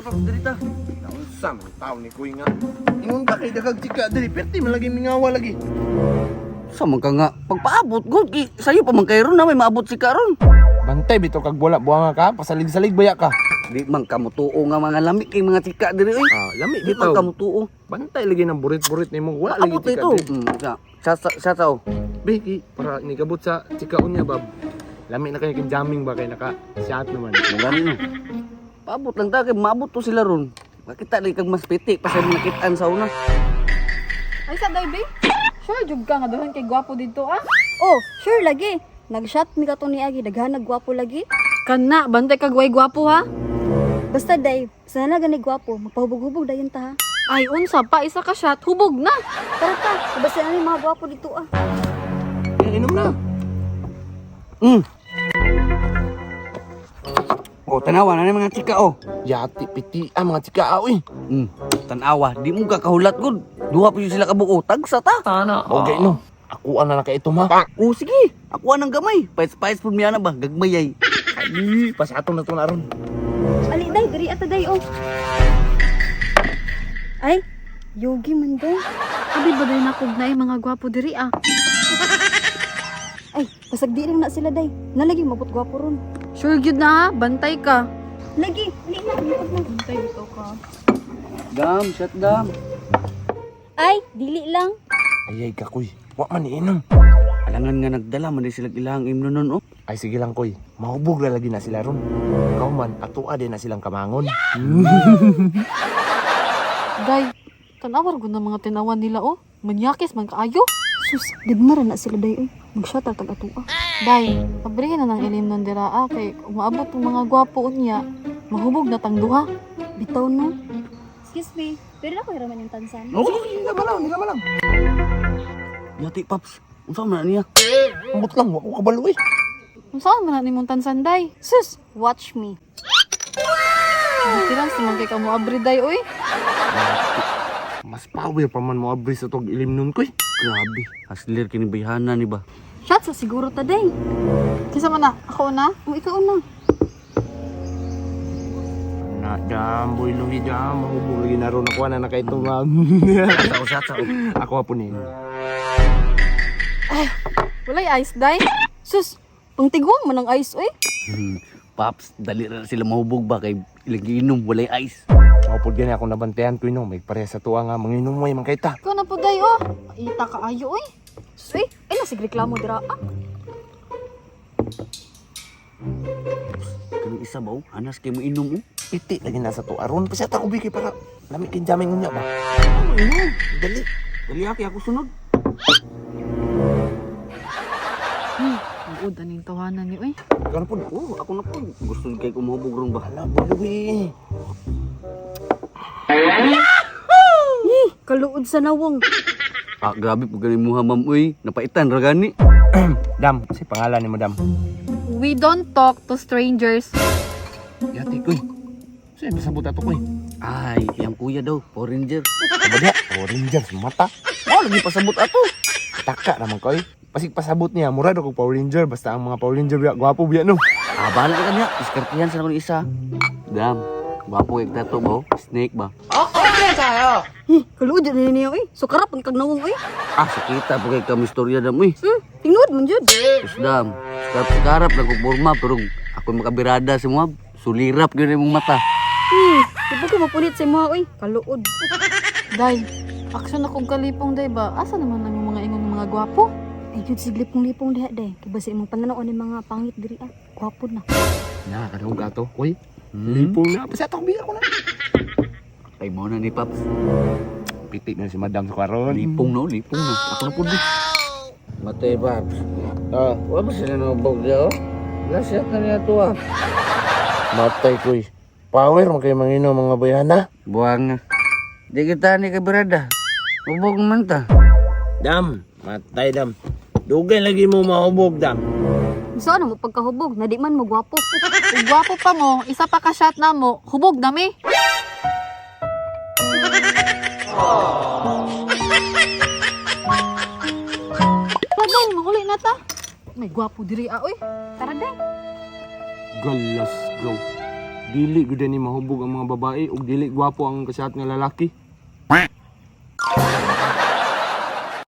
ta, Paps, diri ta. Unsa man taon ni kuy nga. Ingon ka kay dagag chika diri, perti man lagi mingawa lagi. Sa man ka nga, pagpaabot gud kay sayo pa man kay ron na may maabot si karon. Bantay bitaw kag wala buanga ka, pasalig-salig baya ka. Di man kamutuo nga mga lami kay mga chika diri oy. Ah, lami Di man bitaw. kamutuo. Bantay lagi ng burit-burit nimo, wala lagi Maabot chika ito. diri. Sa sa oh. Biki, para nikabot sa chikaon niya bab. Lami na kay kay jamming ba kay naka shot naman. Mo gani no. Paabot lang ta kay maabot to sila ron. Makita lagi kag mas piti pa sa nakitaan sa una. Ay sa day, babe. Sure jud ka nga duhan kay gwapo didto ah. Oh, sure lagi. Nag-shot mi kato ni Agi, daghan nagwapo lagi. Kana, bantay kag way gwapo ha. Basta day, sana gani gwapo, magpahubog-hubog dayon ta ha. Ay unsa pa isa ka shot, hubog na. Tara ta, basta na ni mga gwapo dito ah. Eh, inom na. Oh, tanawa na ni mga chika oh. Yati piti ah mga chika ah, uy. Tanawa, di mo ka kahulat gud. Duha pa yun sila kabuo, tagsa ta. Okay no. Ako ana na kay ito ma. Oh, sige. Ako anang gamay. Pais-pais pud miya na ba? Gagmay ay. Ay, pasato na to na ron. Ali day, diri ata day oh. Ay, yogi man day. Abi ba day nakog na mga gwapo diri ah. Ay, pasag di lang na sila day. Nalagi mabot gwapo ron. Sure gyud na ha, bantay ka. Lagi, ali na, lipod na. Bantay dito ka. Dam, shot dam. Ay, dili lang. Ay ay kakoy, wa man inom. Alangan nga nagdala man di sila ilang imno nun oh. Ay sige lang koy, mahubog na lagi na sila ron. Ikaw man, atua din na silang kamangon. Day, tanawar gud na mga tinawan nila oh. Manyakis man kaayo. Sus, didma ra na sila day oy. Mag-shot ra tag atua. Day, pabrihin na ng ilim nun dira ah, kay umaabot ang mga gwapo unya. Mahubog na tang duha. Bitaw no. Excuse me, pwede na ko hiraman yung tansan. No, nila ba lang, nila ba lang. Yati paps. Unsa man na niya? Ambot lang, wa ko kabalo eh. Unsaon man na nimong tansan day? Sus, watch me. Buti lang sumangkay ka mo abri day oy. Mas power pa man mo abri sa tog ilim nun koy. Grabe. Haslir kini bayhana ni ba? Shot sa siguro ta day. Kinsa man na? Ako na? Oh, ikaw na. Na, dam, boy luhi dam, mahubog lagi na ron ako na nakaito ma'am. Sa shot sa. Ako po ni. Walay ice day. Sus, pangtiguang man ang ice oy. Paps, dali ra sila mahubog ba kay ilang giinom walay ice. Mapod gani ako nabantayan ko no, may pareha sa tuwa nga manginom mo man kay ta. Ikaw na po day oh. Maita ka ayo oy. Sus, oy, ay nasig reklamo dira ah. Kani isa ba oh? Hanas kay mo inom oh. Piti lagi na sa tuwa ron pa siya ta kubiki para lami kin jamming unya ba. Inom, dali. Dali aki ako sunod. Uod aning tawanan ni oy. Ikaw na pod. Oh, ako na po. Gusto kay ko mahubog ron ba? Ala, boy luhi. Kaluod sa nawong. Ah, grabe po gani muha ma'am uy. Napaitan ra gani. Dam, si pangalan ni madam. We don't talk to strangers. Yati koy. Sino pasabot ato koy? Ay, iyang kuya daw, Power Ranger. Abadya, Power Ranger sa mata. Oh, lagi pasabot ato. Taka naman koy. Pasig pasabot niya, mura daw kog Power Ranger basta ang mga Power Ranger biya gwapo biya no. Ah, bahala ka kanya. Diskartihan sa akong isa. Dam, gwapo kay tato ba? oh? Snake ba? Kaluod na niya oy. Sukarap ang kag nawong oy. Ah, sakita po kay kami istorya dam uy. Tinuod man jud. Sus dam, skarap-skarap lang kog porma pero ako makabirada sa mga sulirap gyud imong mata. Di ba ko mapunit sa imo oy. Kaluod. Day, action akong kalipong day ba? Asa naman ang mga ingon ng mga gwapo? Ay jud sig lipong-lipong diha day. Kay basta imong pananaw ni mga pangit diri ah. Gwapo na. Na, kadahog ato koy. Lipong na, basta ato biya ko na. Ay mo na ni Paps. Piti na si madam sa karon. Lipong no, lipong no. Ako na pud. Matay Paps. Ah, wa ba sila nabog diya oh? Last shot na niya to ah. Matay koy. Power man kay mangino mga bayana. Buang. Di kita ni kabirada. Ubog man ta. Dam, matay dam. Dugay lagi mo mahubog dam. Unsa na mo pagkahubog na di man mo gwapo. Ug gwapo pa mo, isa pa ka shot na mo, hubog na mi. Paday, manguli na ta. May gwapo diri ah, oy. Tara day. Galas go. Dili gud ni mahubog ang mga babae ug dili gwapo ang kasyat nga lalaki.